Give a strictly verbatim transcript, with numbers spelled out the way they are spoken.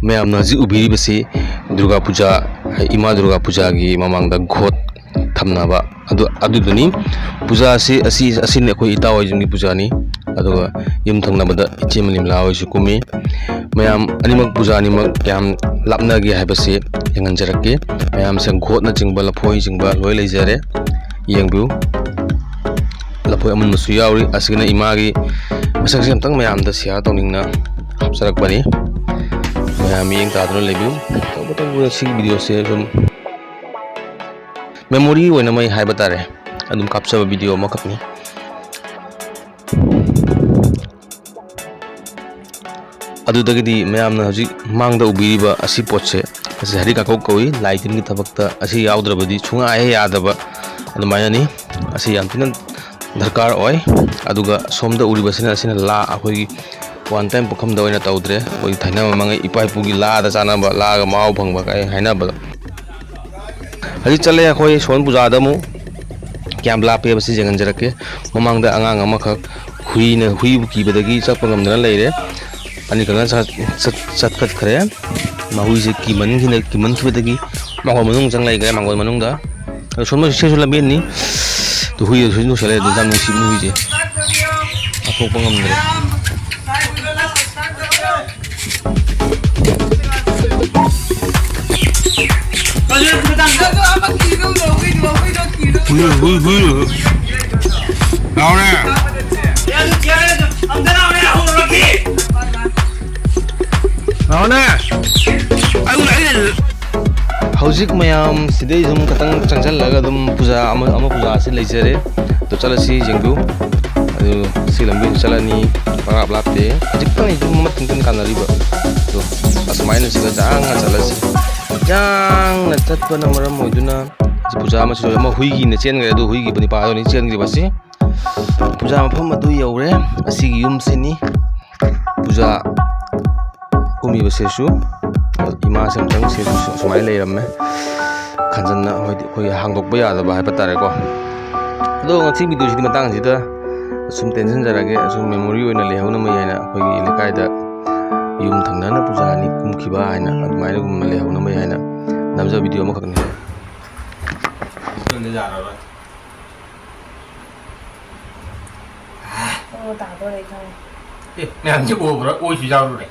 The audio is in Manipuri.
ꯃꯌꯥꯝꯅ ꯍꯧꯖꯤꯛ ꯎꯕꯤꯔꯤꯕꯁꯤ ꯗꯨꯔꯒꯥ ꯄꯨꯖꯥ, ꯏꯃꯥ ꯗꯨꯔꯒꯥ ꯄꯨꯖꯥꯒꯤ ꯃꯃꯥꯡꯗ ꯒꯣꯠ ꯊꯝꯅꯕ ꯑꯗꯨ, ꯑꯗꯨꯗꯨꯅꯤ꯫ ꯄꯨꯖꯥꯁꯤ ꯑꯁꯤ, ꯑꯁꯤꯅꯤ ꯑꯩꯈꯣꯏ ꯏꯇꯥꯎ ꯍꯣꯏꯁꯤꯡꯒꯤ ꯄꯨꯖꯥꯅꯤ꯫ ꯑꯗꯨꯒ ꯌꯨꯝ ꯊꯪꯅꯕꯗ ꯏꯆꯦ ꯃꯅꯤꯃꯂꯥ ꯍꯣꯏꯁꯨ ꯀꯨꯝꯃꯤ꯫ ꯃꯌꯥꯝ ꯑꯅꯤꯃꯛ ꯄꯨꯖꯥ ꯑꯅꯤꯃꯛ ꯀꯌꯥꯝ ꯂꯥꯞꯅꯒꯦ ꯍꯥꯏꯕꯁꯤ ꯌꯦꯡꯍꯟꯖꯔꯛꯀꯦ꯫ ꯃꯌꯥꯝꯁꯦ ꯒꯣꯠꯅꯆꯤꯡꯕ, ꯂꯐꯣꯏꯆꯤꯡꯕ ꯂꯣꯏ ꯂꯩꯖꯔꯦ꯫ ꯌꯦꯡꯕꯤꯌꯨ꯫ ꯂꯐꯣꯏ ꯑꯃꯨꯟꯕꯁꯨ ꯌꯥꯎꯔꯤ꯫ ꯑꯁꯤꯒꯤꯅ ꯏꯃꯥꯒꯤ ꯃꯁꯛꯁꯦ ꯑꯝꯇꯪ ꯃꯌꯥꯝꯗ ꯁꯤꯌꯥꯔ ꯇꯧꯅꯤꯡꯅ ꯍꯥꯞꯆꯔꯛꯄꯅꯤ꯫ ꯃꯌꯥꯝ ꯃꯤꯠꯌꯦꯡ ꯇꯥꯗꯨꯅ ꯂꯩꯕꯤꯌꯨ꯫ ꯇꯧꯕꯇꯕꯨ ꯁꯤꯒꯤ ꯚꯤꯗꯤꯑꯣꯁꯦ ꯑꯗꯨꯝ ꯃꯦꯃꯣꯔꯤ ꯑꯣꯏꯅ ꯃꯩ ꯍꯥꯏꯕ ꯇꯥꯔꯦ, ꯑꯗꯨꯝ ꯀꯥꯞꯆꯕ ꯚꯤꯗꯤꯑꯣ ꯑꯃꯈꯛꯅꯤ꯫ ꯑꯗꯨꯗꯒꯤꯗꯤ ꯃꯌꯥꯝꯅ ꯍꯧꯖꯤꯛ ꯃꯥꯡꯗ ꯎꯕꯤꯔꯤꯕ ꯑꯁꯤ ꯄꯣꯠꯁꯦ, ꯑꯁꯤ ꯍꯔꯤ ꯀꯥꯡꯀꯧ ꯀꯧꯏ꯫ ꯂꯥꯏ ꯇꯤꯟꯒꯤ ꯊꯕꯛꯇ ꯑꯁꯤ ꯌꯥꯎꯗ꯭ꯔꯕꯗꯤ ꯁꯨꯡꯌꯥ ꯍꯦꯛ ꯌꯥꯗꯕ ꯑꯗꯨꯃꯥꯏꯅꯅꯤ꯫ ꯑꯁꯤ ꯌꯥꯝ ꯊꯤꯅ ꯗꯔꯀꯥꯔ ꯑꯣꯏ꯫ ꯑꯗꯨꯒ ꯁꯣꯝꯗ ꯎꯔꯤꯕꯁꯤꯅ, ꯑꯁꯤꯅ ꯂꯥ, ꯑꯩꯈꯣꯏꯒꯤ ꯋꯥꯟ ꯇꯥꯏꯝ ꯄꯨꯈꯝꯗ ꯑꯣꯏꯅ ꯇꯧꯗ꯭ꯔꯦ꯫ ꯑꯩꯈꯣꯏꯒꯤ ꯊꯥꯏꯅ ꯃꯃꯥꯡꯉꯩ ꯏꯄꯥ ꯏꯄꯨꯒꯤ ꯂꯥꯗ ꯆꯥꯅꯕ, ꯂꯥꯒ ꯃꯍꯥꯎ ꯐꯪꯕ ꯀꯥꯏ ꯍꯥꯏꯅꯕꯗꯣ꯫ ꯍꯧꯖꯤꯛ ꯆꯠꯂꯦ ꯑꯩꯈꯣꯏ ꯁꯣꯟ ꯄꯨꯖꯥꯗ ꯑꯃꯨꯛ꯫ ꯀꯌꯥꯝ ꯂꯥꯞꯄꯦ ꯍꯥꯏꯕꯁꯤ ꯌꯦꯡꯍꯟꯖꯔꯛꯀꯦ꯫ ꯃꯃꯥꯡꯗ ꯑꯉꯥꯡ ꯑꯃꯈꯛ ꯍꯨꯏꯅ, ꯍꯨꯏꯕꯨ ꯀꯤꯕꯗꯒꯤ ꯆꯠꯄ ꯉꯝꯗꯅ ꯂꯩꯔꯦ꯫ ꯑꯅꯤꯈꯛꯅ ꯆꯠ-, ꯆꯠ-, ꯆꯠꯈꯠꯈ꯭ꯔꯦ꯫ ꯃꯍꯨꯏꯁꯦ ꯀꯤꯃꯟꯈꯤꯅ-, ꯀꯤꯃꯟꯈꯤꯕꯗꯒꯤ ꯃꯥꯡꯒꯣꯜ ꯃꯅꯨꯡ ꯆꯪ ꯂꯩꯈ꯭ꯔꯦ, ꯃꯥꯡꯒꯣꯜ ꯃꯅꯨꯡꯗ꯫ ꯑꯗꯣ ꯁꯣꯝꯗ ꯁꯤꯁꯨ ꯂꯝꯕꯦꯟꯅꯤ꯫ ꯑꯗꯣ ꯍꯨꯏ ꯍꯧꯖꯤꯛ ꯅꯨꯡꯁꯤꯠꯂꯦ, ꯑꯗꯣ ꯌꯥꯝ ꯅꯨꯡꯁꯤꯕꯅꯤ ꯍꯨꯏꯁꯦ꯫ ꯍꯥꯠꯇꯣꯛꯄ ꯉꯝꯗ꯭ꯔꯦ꯫ ꯍꯨꯏ, ꯍꯨꯏ, ꯍꯨꯏ꯫ ꯂꯥꯎꯅꯦ꯫ ꯂꯥꯎꯅꯦ꯫ ꯑꯩ, ꯑꯩ, ꯍꯧꯖꯤꯛ ꯃꯌꯥꯝ ꯁꯤꯗꯩ ꯁꯨꯝ ꯈꯇꯪ ꯆꯪꯁꯜꯂꯒ ꯑꯗꯨꯝ ꯄꯨꯖꯥ ꯑꯃ, ꯑꯃ ꯄꯨꯖꯥ ꯑꯁꯤ ꯂꯩꯖꯔꯦ꯫ ꯑꯗꯨ ꯆꯠꯂꯁꯤ ꯌꯦꯡꯕꯤꯌꯨ꯫ ꯑꯗꯨ ꯁꯤ ꯂꯝꯕꯤ ꯆꯠꯂꯅꯤ, ꯄꯪꯂꯥꯞ ꯂꯥꯞꯇꯦ꯫ ꯈꯖꯤꯛꯇꯪ ꯑꯗꯨꯝ ꯃꯇꯨꯡ ꯀꯥꯟꯅꯔꯤꯕ꯫ ꯑꯗꯣ ꯑꯁꯨꯃꯥꯏꯅ ꯁꯤꯗ ꯌꯥꯡꯅ ꯆꯠꯂꯁꯤ꯫ ꯌꯥꯡꯅ ꯆꯠꯄꯅ ꯃꯔꯝ ꯑꯣꯏꯗꯨꯅ ꯁꯤ ꯄꯨꯖꯥ ꯑꯃꯁꯨ ꯑꯃ ꯍꯨꯏꯒꯤꯅ ꯆꯦꯟꯈ꯭ꯔꯦ, ꯑꯗꯨ ꯍꯨꯏꯒꯤ ꯅꯤꯄꯥꯗꯨꯅ ꯆꯦꯟꯈ꯭ꯔꯤꯕꯁꯤ꯫ ꯄꯨꯖꯥ ꯃꯐꯝ ꯑꯗꯨ ꯌꯧꯔꯦ꯫ ꯑꯁꯤꯒꯤ ꯌꯨꯝꯁꯤꯅꯤ ꯄꯨꯖꯥ ꯀꯨꯝꯃꯤꯕꯁꯤꯁꯨ꯫ ꯏꯃꯥꯁꯦ ꯑꯃꯨꯛꯇꯪ ꯁꯤꯁꯨ ꯁꯨꯃꯥꯏꯅ ꯂꯩꯔꯝꯃꯦ꯫ ꯈꯟꯖꯟꯅ ꯍꯥꯏꯗꯤ ꯑꯩꯈꯣꯏ ꯍꯥꯡꯗꯣꯛꯄ ꯌꯥꯗꯕ ꯍꯥꯏꯕ ꯇꯥꯔꯦꯀꯣ꯫ ꯑꯗꯣ ꯉꯁꯤ ꯚꯤꯗꯤꯑꯣꯁꯤꯗꯤ ꯃꯇꯥꯡꯁꯤꯗ ꯁꯨꯝ ꯇꯦꯟꯁꯤꯟꯖꯔꯒꯦ, ꯁꯨꯝ ꯃꯦꯃꯣꯔꯤ ꯑꯣꯏꯅ ꯂꯩꯍꯧꯅꯕ ꯍꯥꯏꯅ ꯑꯩꯈꯣꯏꯒꯤ ꯂꯩꯀꯥꯏꯗ ꯌꯨꯝ ꯊꯪꯅꯅ ꯄꯨꯖꯥ ꯑꯅꯤ ꯀꯨꯝꯈꯤꯕ ꯍꯥꯏꯅ ꯑꯗꯨꯃꯥꯏꯅꯒꯨꯝꯕ ꯂꯩꯍꯧꯅꯕ ꯍꯥꯏꯅ ꯅꯝꯖꯕ ꯚꯤꯗꯤꯑꯣ ꯑꯃꯈꯛꯅꯤ꯫ ꯑꯣ, ꯇꯥꯗꯣꯔꯦ, ꯑꯩ ꯈꯪꯉꯦ꯫ ꯑꯦ, ꯃꯌꯥꯝꯁꯦ ꯎꯕ꯭ꯔꯥ? ꯑꯣꯏꯁꯨ ꯌꯥꯎꯔꯨꯔꯦ꯫